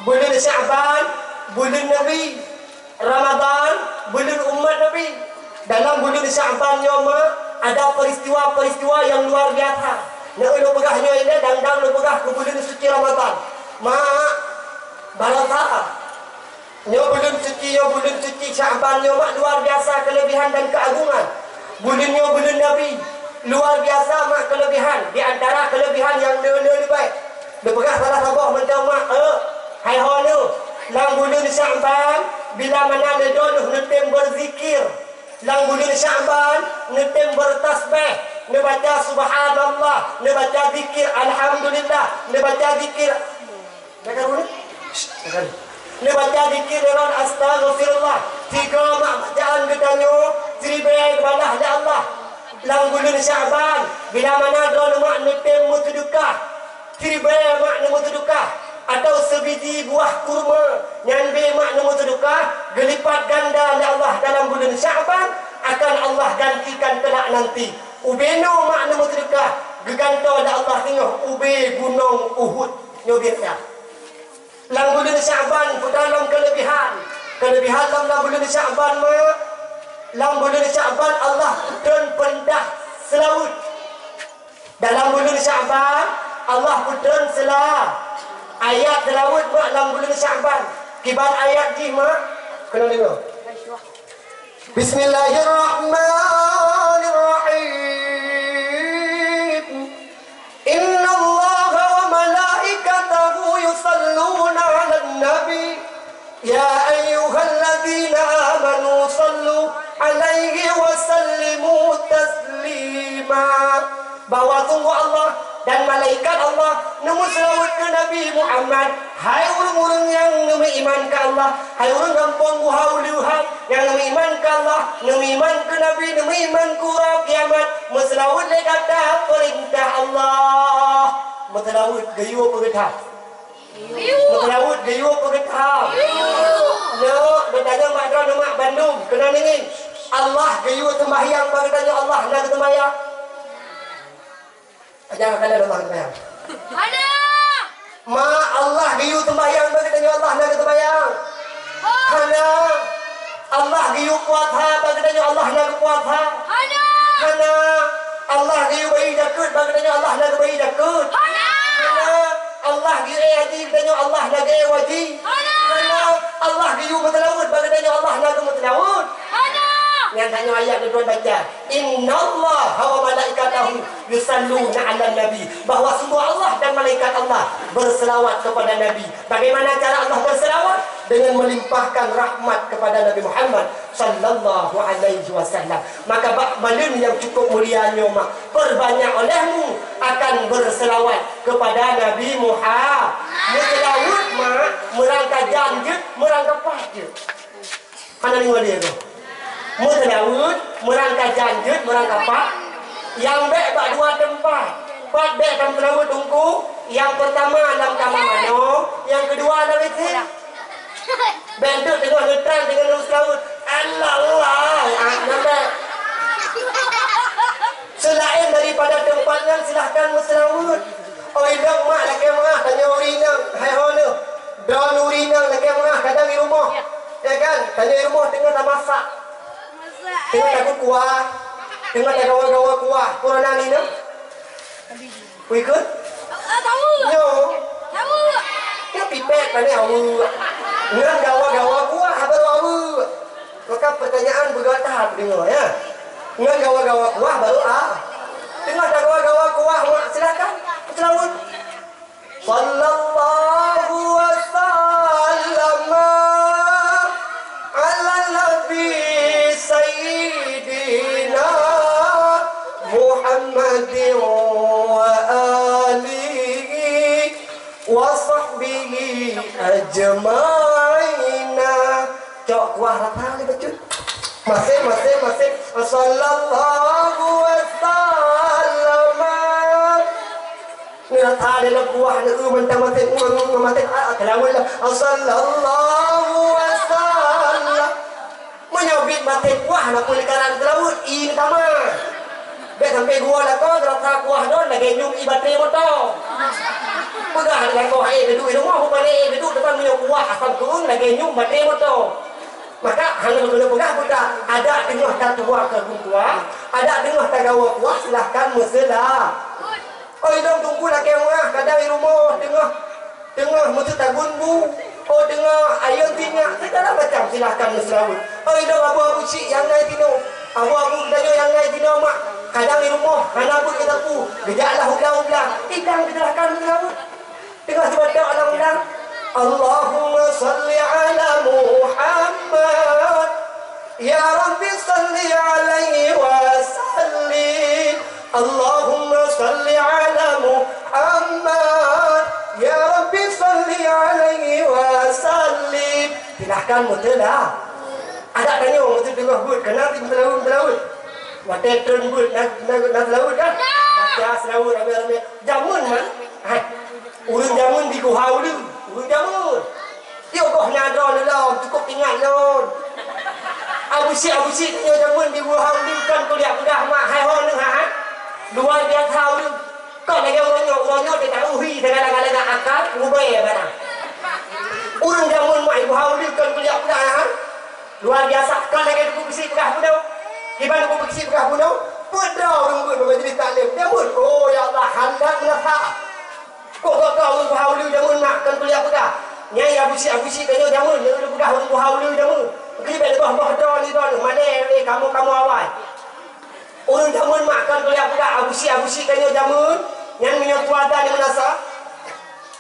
buleuen Sya'ban buleuen Nabi, Ramadhan buleuen umat Nabi. Dalam buleuen Sya'ban nyoe mak ada peristiwa-peristiwa yang luar biasa. Nyoe ulôn peugah nyoe ilèe dang-dang lôn peugah keu buleuen suci Ramadhan. Mak, baroesa. Nyoe buleuen suci, nyoe buleuen suci Sya'ban nyoe mak luar biasa kelebihan dan keagungan. Buleuen nyoe buleuen Nabi, luar biasa mak kelebihan. Di antara kelebihan nyang le-le leubeh, neupeugah salah saboh mantong mak, eh, hai ho neuh, lam buleuen Sya'ban, bila mana neudroe neutem beuzikir. Lam buleuen Sya'ban, neutem beutasbeh, neubaca subhanallah, neubaca zikir alhamdulillah, neubaca zikir Neubaca zikir lewat astaghfirullah. Tiga mak bacaan geutanyoe siribèe geubalah lé Allah. Lam buleuen Sya'ban, bila mana droeneuh mak neutem meuseudeukah, siribèe mak neumeuseudukah, atau seubiji buah kurma, nyan bèe mak neumeuseudukah, geulipat ganda lé Allah dalam buleuen Sya'ban, akan Allah gantikan kelak nanti. Ubé nyoe mak neumeuseudukah, geugantoe lé Allah singoh ubé gunong Uhud. Nyoe biasa. Lam buleuen Sya'ban, peue lom kelebihan. Kelebihan lom lam buleuen Sya'ban, mak. Lam buleuen Sya'ban, Allah peutrön peurintah seulaweuet. Dalam buleuen Sya'ban, Allah peutrön seula-, ayat seulaweuet, mak, lam buleuen Sya'ban. Kiban ayat jih, mak? Keunoe deungoe. Bismillahirrahmanirrahim. Innallaha wa malaikatahu yusalluna 'alan nabi. Ya ayyuhalladzina amanu sallu 'alaihi wa sallimu taslima. Bahwa sungguh Allah dan malaikat Allah neumeuseulaweuet keu Nabi Muhammad. Hai ureuëng-ureuëng nyang neumeuiman keu Allah, hai ureuëng gampông Guha Uleuhan nyang neumeuiman keu Allah, neumeuiman keu Nabi, neumeuiman keu uroe kiamat, meuseulaweuet lé gata peurintah Allah. Meuseulaweuet geuyue peugeutham. Meuseulaweuet geuyue peugeutham. Nyoe, geutanyoe mak droeneuh mak bandum, keunoe neungieng. Allah geuyue seumbahyang bak geutanyoe Allah na geuseumbahyang. Aja kalian Allah geuseumbahyang. Hana! Ma Allah geuyue seumbahyang bak geutanyoe Allah na geuseumbahyang. Hana! Allah geuyue puasa bak geutanyoe Allah na geupuasa. Hana! Hana! Allah geuyue bayi jakeuet bak geutanyoe Allah na geubayi jakeuet. Hana! Hana! Allah geuyue haji geutanyoe Allah na geuék haji. Hana! Hana! Allah geuyue meuseulaweuet bak geutanyoe Allah na geumeuseulaweuet. Hana! Nyan tanyoe ayat geutuan baca. Innallaha wa malaikatahu yusalluna 'alan nabi, bahwa sungguh Allah dan malaikat Allah berselawat kepada Nabi. Bagaimana cara Allah berselawat? Dengan melimpahkan rahmat kepada Nabi Muhammad sallallahu alaihi wasallam. Maka bak buleuen nyang cukup mulia nyoe mak, perbanyak olehmu akan berselawat kepada Nabi Muhammad. Meuseulaweuet mak, meurangkajan jeuet, meurangkapat jeuet. Hana deungoe lé goe. Meuseulaweuet, meurangkajan jeuet, meurangkapat. Nyang bèk bak dua teumpat. Pat bèk tameuseulaweuet teungku. Nyang peurtama lam kama manoe, nyang keudua lam WC. Bèk teuk teungoh neutran deungon meuseulaweuet. Allah, Allah. Ah, nyan bèk. Selain daripada teumpat nyan, silahkan meuseulaweuet. Oi, Mak lakée meu'ah tanyoe ureueng inong, hai ho neuh. Droeneuh ureueng inong lakée meu'ah kadang di rumoh. Ya kan? Tanyoe di rumoh teungoh tamasak. Teungoh tagut kuah. Teungoh tagawa-gawa kuah. Peue nan inong? Peue ikheun? Nyoe. Nyoe pipet pane aweuek. Ngon gawa-gawa kuah baru aweuek. Maka pertanyaan beugata deungoe, ya. Ngon gawa-gawa kuah baru a. Teungoh tagawa-gawa kuah, mak, silakan. Seulaweuet. Sallallahu wasallama ala nabi sayyidina Muhammadin wa alihi wa sahbihi ajma'ina. Cok kuah rata ni bacut. Masih, masih, masih. Sallallahu wasallama. Ni rata dia nak kuah ni, eh, mentang masih, eh, masih, ah, kelawan lah. Sallallahu wasallam. Meunyoe bit maté kuah na peue likaran teulaweuet, ie tamah. Bèk sampoe geuwoe lakoe geurasa kuah don lagèe nyum ie batré moto. Peugah lakoe, "Hai, geuduek i rumoh, bubare geuduek depan meunyoe kuah asam keueung lagèe nyum batré moto." Maka hana keuneuk peugah buta, adak teungoh tatuha keu kuah, adak teungoh tagawa kuah, silahkan meuseula. Oi dong Teungku lakèe meu'ah, kadang i rumoh teungoh, teungoh meuteutagun bu, oh teungoh ayôn sinyak, segala macam silahkan meuseulaweuet. Oi dong abu-abu chik nyang na i sinoe, abu-abu geutanyoe nyang na i sinoe mak, kadang i rumoh hana buet geusapu, geujak lah u blang-u blang, idang silahkan meuseulaweuet. Teungoh sibatok lam blang, Allahumma salli ala Muhammad. Ya Rabbi salli alaihi wa sallim. Allahumma salli ala Muhammad. Ya Rabbi salli alaihi wa sallim. Silahkan meuteula. Adak tanyoe meuteula teungoh beuet, keunan meuteulaweuet-meuteulaweuet. Watèe treun beuet na, na, na seulaweuet kan? Baca seulaweuet ramè-ramè. Jameun man. Hai. Ureueng jameun di Guha Uleue. Ureueng jameun. Yoh goh nyan droe lom, cukôp ingat lôn. Abusyik-abusyik tanyoe jameun di Guha Uleue kon kuliah peugah mak hai ho neuh ha. Luar biasa ureueng. Kon lagèe uroe nyoe, uroe nyoe teuka uhi segala-galanya akal, ngubé barang. Ureueng jameun mak di Guha Uleue kon kuliah peugah ha. Luar biasa. Kon lagèe Teungku Geuchik peugah bunoe. Kiban Teungku Geuchik peugah bunoe. Peue droe ureueng beuet bak majelis taklim. Jameun. Oh ya Allah, handak meunasah. Kok gata ureueng Guha Uleue jameun mak kon kuliah peugah. Nyan abusyik-abusyik tanyoe jameun, nyang ureueng peugah ureueng Guha Uleue jameun. Keu bèk leubeh boh droe ni droe, malèe lé kamoe-kamoe awai. Ureueng jameun mak kon kuliah peugah, abusyik-abusyik tanyoe jameun. Nyan meunyoe tuha dan meunasah.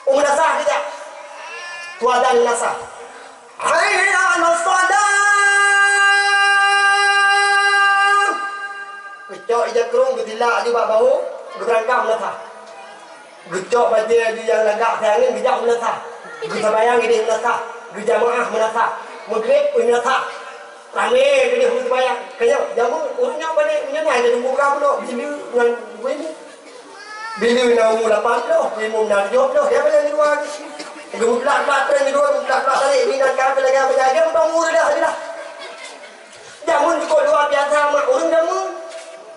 Oh meunasah keu jak. Tuha dan meunasah. Hayya 'alas shalah. Geucok ija krueng, geutilak aju bak bahu, geubeurangkat meunasah. Geucok bajèe aju nyang lagak siangén, geujak meunasah. Geusambayang idéh meunasah, geujamaah meunasah. Meugreb meunasah. Ramé keudéh ureueng seumayang. Keu nyoe, jameun ureueng nyoe balik, meunyoe na ija teumeung ka bunoe, bileue ngon bunoe. Bileue na umu lapan ploh, imum na tujoh ploh, siapa nyang di luwa ni? Geumeupeulak-peulak trön di luwa, geumeupeulak-peulak balek, ni dan kami lagèe apa jaga, udah umu dah, dah. Jameun cukôp luwa biasa mak ureueng jameun.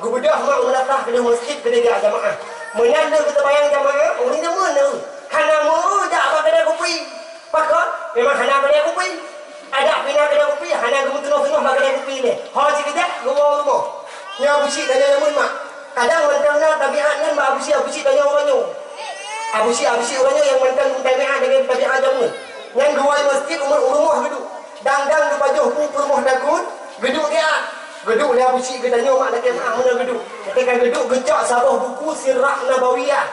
Geubeudôh mak meunasah keuneuk meuseujid keu tiga jamaah. Meunyan lheueh geuteumbayang jamaah, ureueng jameun na. Hana meu jak bak keudè kupi. Pakon? Memang hana keudè kupi. Adak pih na keudè kupi, hana geumeutunoh-tunoh bak keudè kupi lé. Ho sikeujap geuwoe u rumoh. Nyoe abusyik tanyoe jameun mak. Kadang mantong na tabiat nyan bak abusyik-abusyik tanyoe uroe nyoe. Abusyik-abusyik uroe nyoe nyang mantong tabiat lagèe tabiat jameun. Nyan geuwoe meuseujid u rumoh geuduek. Dang-dang geupajoh bu peurumoh takheun, geuduek siat. Geuduek lé abusyik geutanyoe mak lakèe meu'ah meunan geuduek. Ketika geuduek geucok saboh buku Sirah Nabawiyah.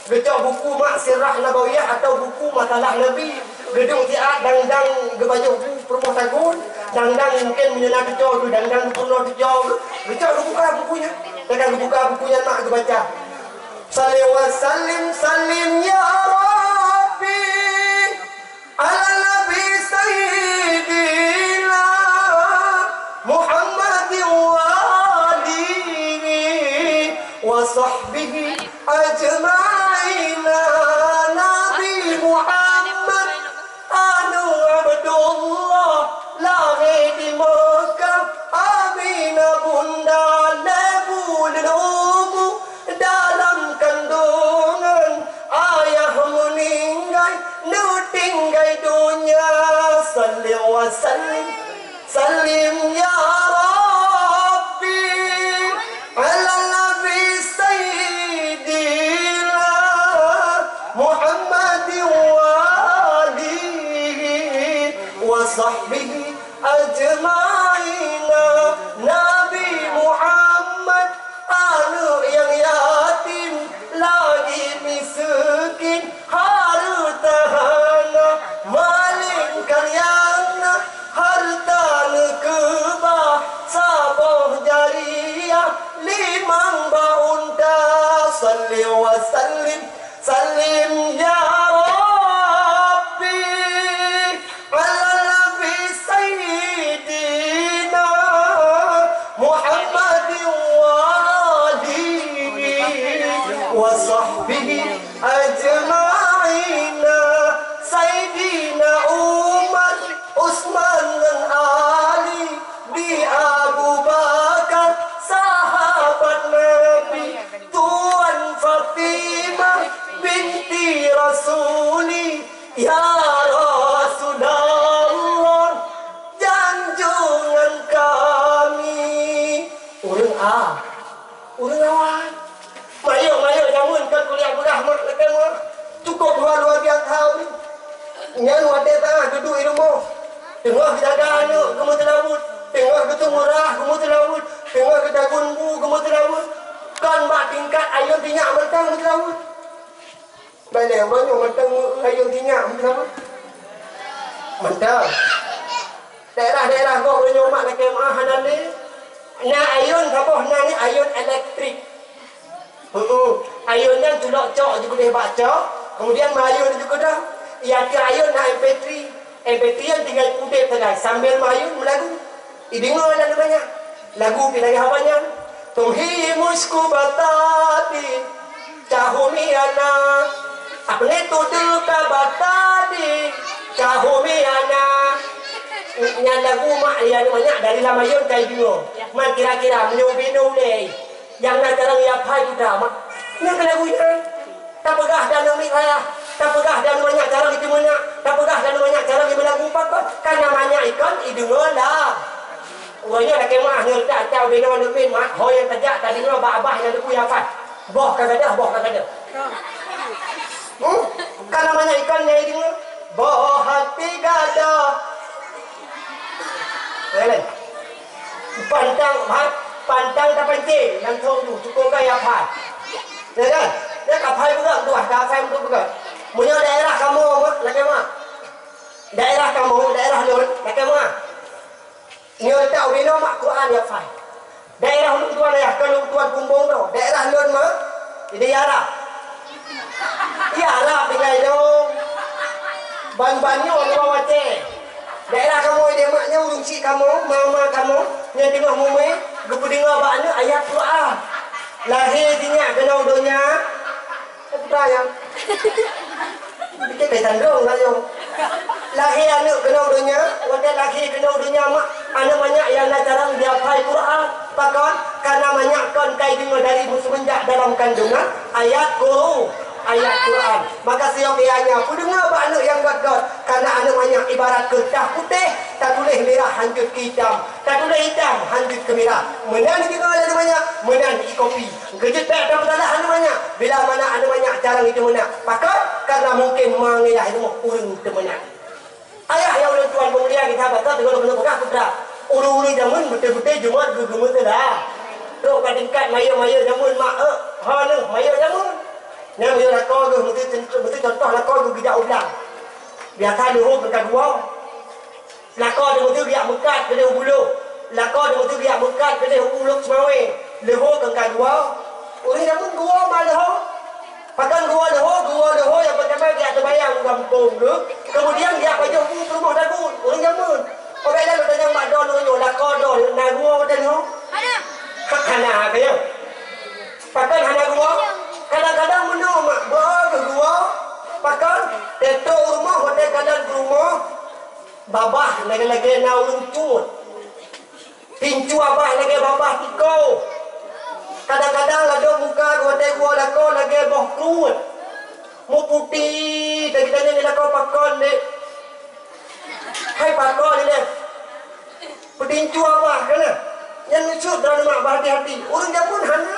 Geucok buku mak Sirah Nabawiyah atau buku Masalah Nabi. Geuduek siat dang-dang geupajoh bu peurumoh takheun, dang-dang mungken meunyoe na teucok geuh, dang-dang geupeurunoe teucok geuh. Geucok geubuka buku nyan. Ketika geubuka buku nyan mak geubaca. Salli wa sallim, sallim ya Rabbi. Ala nabi sayyidina Muhammadin wa alihi wa sahbihi ajma'in. Nabi Muhammad aneuëk Abdullah, lahé di Mekah, Aminah bunda lé buleuen umu, dalam kandungan وسلم، سلم يا ربي على النبي سيدنا محمد وآله وصحبه أجمعين. Nabi Muhammad, aneuk nyang yatim, lagi miseukin, hareuta hana, malingkan nyang na, hareuta neukeubah, saboh jariah, limong bak unta. Salli wa sallim, sallim ya Rabbi, ala nabi sayyidina Muhammadin wa alihi wa sahbihi ajma'ina. Sayyidina Umar, Utsman ngon Ali, Bi Abu Bakar, sahabat Nabi, Tuan Fatimah binti Rasuli, ya Rasulullah, janjungan kami. Ureueng a, ureueng awai. Mayok-mayok jameun kon kuliah peugah mak lakée meuah. Cukôp luar-luar biasa ureueng. Nyan watée teuh geuduek i rumoh. Teungoh geujaga aneuk geumeuteulaweuet, teungoh geuteumurah geumeuteulaweuet, teungoh geutagun bu geumeuteulaweuet. Kon bak tingkat ayôn tinyak mantong meuteulaweuet. Bak lé uroe nyoe mantong ayôn tinyak meuteulaweuet. Mantong. Daerah-daerah gob uroe nyoe mak lakée meuah hana lé. Na ayôn saboh na ni ayôn elektrik. Heeh. Ayôn nyan culok cok jikeudeh bak cok, kemudian meuyôn jikeudeh. Iya keu ayôn na M P three. M P three nyan tinggai udeb sagai sambil meuyôn meulagu. Ideungoe lé aneuk manyak. Lagu pih lagée haba nyan. Tumhi musko batadi, cahu miana. Apne tudeu ka batadi, cahu miana. Nyan lagu mak lé aneuk manyak dari lam ayôn ka ideungoe. Man kira-kira meunyoe ubé nyoe ulée. Nyang na carông ya phai tuta mak. Nyang keu lagu nyan. Tapeugah dan aneuk miet raya, tapeugah dan aneuk manyak carông itu meunak, tapeugah dan aneuk manyak carông itu meulagu pakon. Kana manyak ikon ideungoe lah. Uroe nyoe lakée meuah nyoe dak dak ubé nyoe aneuk miet mak, ho nyang tajak tadeungoe bak abah nyang teupeu ya phai. Boh ka gadoh, boh ka gadoh. Hmm? Kana manyak ikon nyang ideungoe. Boh hati gadoh. Lain. Pantang, ha, pantang tapancing, nyang thôn tu, cukôp ka ya phai. Ya kan? Ya ka phai peugah tuah, ka phai untuk peugah. Meunyoe daerah kamoe, mak, lakée mak. Daerah kamoe, daerah lôn, lakée mak. Nyoe teuh ubé nyoe mak Quran ya phai. Daerah ulôn tuan ayah, kon ulôn tuan pumbong tu. Daerah lôn mak, di Arab. Iya, Arab tinggai lom. Ban-ban nyoe luwa watée. Daerah kamoe ideh mak nyoe ureueng chik kamoe, mama kamoe, nyang teungoh mumé, geupeudeungoe bak aneuk ayat Quran. Lahé jinyak keunoe donya. Peue peugah nyan? Pike kai tandong lah nyoe. Lahé aneuk keunoe donya, watée lahé keunoe donya mak, aneuk manyak nyang na carông jiaphai Quran. Pakon? Karena manyak kon kai deungoe dari seumenjak dalam kandungan ayat Qur-, ayat Quran. Maka siok ia nya peudeungoe bak aneuk nyang göt-göt, karena aneuk manyak ibarat keureutah putéh, tatuléh mirah hanjeuet keu itam, tatuléh itam hanjeuet keu mirah. Meunan jideungoe lé aneuk manyak, meunan jikopi. Geujeuet bèk tapeutalah aneuk manyak, bila mana aneuk manyak carông itu meunak. Pakon? Karena mungkin ma ngon yah itu ureueng teumeunak. Ayah nyang ulôn tuan peumulia geutanyoe bak droe teungoh keuneuk peugah putra. Ureueng-ureueng jameun beutôi-beutôi jeuet geugeumeuteula. Trok ka tingkat mayô-mayô jameun mak, eh, hana mayô jameun. Nyan meunyoe lakoe geuh meuteue, meuteue contoh lakoe geuh geujak u blang. Biasa leuhô keu ka dua. Lakoe teuh meuteue geujak meukat keudeh u Buloh. Lakoe teuh meuteue geujak meukat keudeh u Lhokseumawe. Leuhô keu ka dua. Ureueng jameun dua ma leuhô. Pakon geuwoe leuhô, geuwoe leuhô nyang peutamé geujak teubayang u gampông geuh, keumudian geujak pajoh bu peurumoh dagun, ureueng jameun. Óh bèk lôn tanyong bak droeneuh nyoe, lakoe droe na geuwoe watèe nyoe? Hana. Hana, ka nyoe. Pakon hana geuwoe? Kadang-kadang meunoe mak, beu geuh geuwoe. Pakon? Teutrok u rumoh watèe kalon peurumoh, babah lagèe-lagèe na ureueng cut. Pincu abah lagèe babah tiko. Kadang-kadang ladôm muka geuh watèe geuwoe lakoe lagèe boh kruet. Meuputéh, dan geutanyoe ngon lakoe pakon deh. Hai pakoe dilèe. Peutincu apa, kan? Nyan ucut droeneuh mak, beuhati-hati. Ureueng jameun hana.